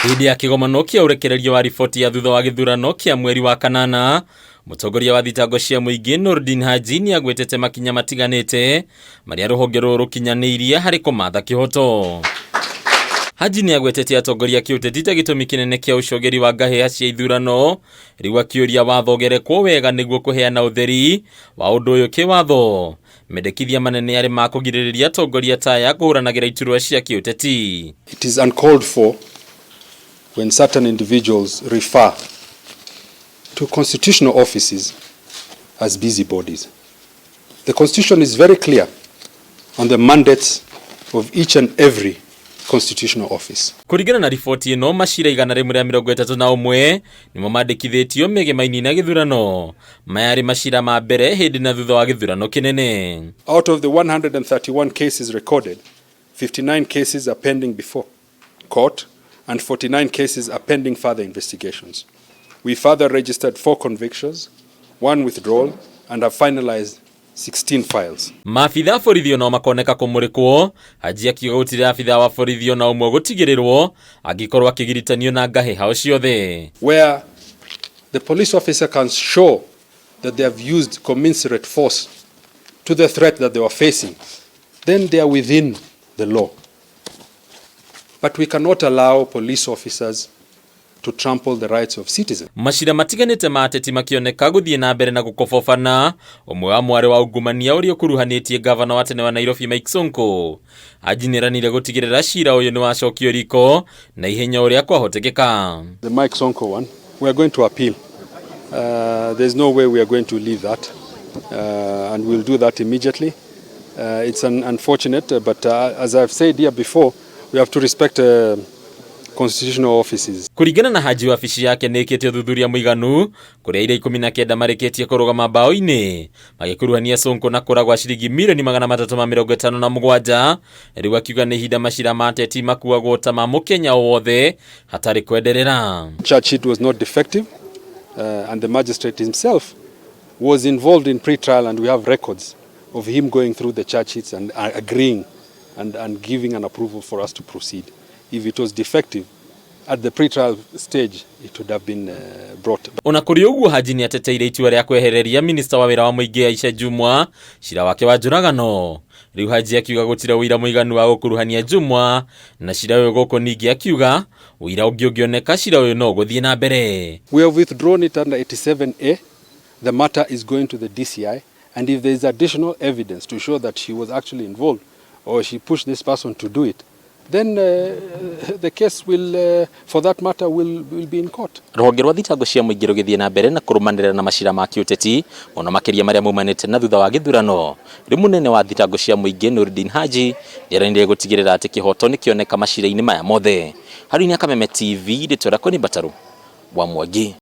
Hĩndĩ ya kĩgomano kĩa ũrekererio wa riboti ya thutha wa gĩthurano kĩa mweri wa kanana, mũtongoria wa thitango cia mũingĩ Noordin Haji nĩ agwetete makinya matiganĩte marĩa rũhonge rũrũ rũkinyanĩirie harĩ kũmatha kĩhoto. Haji nĩ agwetete atongoria kĩũteti ta gĩtũmi kĩnene kĩa ũcogeri wa ngahĩha cia ithurano, rĩu akĩũria watho ũgerekwo wega nĩguo kũheana ũtheri wa ũndũ ũyũ kĩwatho. Mendekithia manene arĩ ma kũgirĩrĩria atongoria ta aya kũhũranagĩra iturwa cia kĩũteti. It is uncalled for when certain individuals refer to constitutional offices as busybodies. The Constitution is very clear on the mandates of each and every constitutional office. Kũringana na riboti ĩno, macira 131 nĩmo mandĩkithĩtio mĩgemaini na gĩthurano. Maya arĩ macira ma mbere hĩndĩ na thutha wa gĩthurano kĩnene. Out of the 131 cases recorded, 59 cases are pending before court and 49 cases are pending further investigations. We further registered 4 convictions, 1 withdrawal, and have finalized 16 files. Maabitha a borithi onao makoneka kũmũrĩkwo. Haji akiuga gũtirĩ abitha wa borithi ona ũmwe gũtigĩrĩrwo angĩkorwo akĩgiritanio na ngahĩha o ciothe. Where the police officer can show that they have used commensurate force to the threat that they were facing, then they are within the law. But we cannot allow police officers to trample the rights of citizens. Macira matiganĩte ma ateti makĩoneka gũthiĩ na mbere na gũkobobana, ũmwe wa mwarĩ wa ungumania ũrĩa ũkuruhanĩtie ngavana wa tene wa Nairobi Mike Sonko. Haji nĩeranĩire gũtigĩrĩra cira ũyũ nĩ wacokio riko na ihenya ũrĩa kwahotekeka. The Mike Sonko one, we are going to appeal. There's no way we are going to leave that, and we'll do that immediately. It's unfortunate, but as I've said here before, we have to respect constitutional offices. Kũringana na Haji, wabici yake nĩ ĩkĩte ũthuthuria mũiganu kũrĩa aira 19 marĩkĩtie kũrũgama mbaũ-inĩ magĩkuruhania Sonko na kũra gwa ciringi mirioni 357. Rĩu akiuga nĩ ihinda macira ma ateti makuagwo ta ma mũkenya o wothe hatarĩ kwenderera. Charge sheet was not defective, and the magistrate himself was involved in pre-trial, and we have records of him going through the charge sheets and agreeing and giving an approval for us to proceed. If it was defective at the pre-trial stage, it would have been brought. Ona kũrĩ ũguo, Haji nĩ ateteire itua rĩa kwehereria minista wa wĩra wa mũingĩ Aisha Jumwa cira wake wa njũragano. Rĩu Haji akiuga gũtirĩ ũira mũiganu wa gũkuruhania Jumwa na cira ũyũ gũkũ, ningĩ akiuga ũira ũngĩ ũngĩoneka cira ũyũ no ũgũthiĩ na mbere. We have withdrawn it under 87A. The matter is going to the DCI, and if there is additional evidence to show that she was actually involved or she pushed this person to do it, then the case will, for that matter, will be in court. Rũhonge rwa thitango cia mũingĩ rũgĩthiĩ na mbere na kũrũmanĩrĩra na macira ma kĩũteti mũno makĩria marĩa maumanĩte na thutha wa gĩthurano. Rĩu mũnene wa thitango cia mũingĩ Noordin Haji nĩeranĩire gũtigĩrĩra atĩ kĩhoto nĩkĩoneka macira-inĩ maya mothe. Harũni Kameme TV, rĩtwa rĩakwa nĩ Mbatarũ wa Mwangi.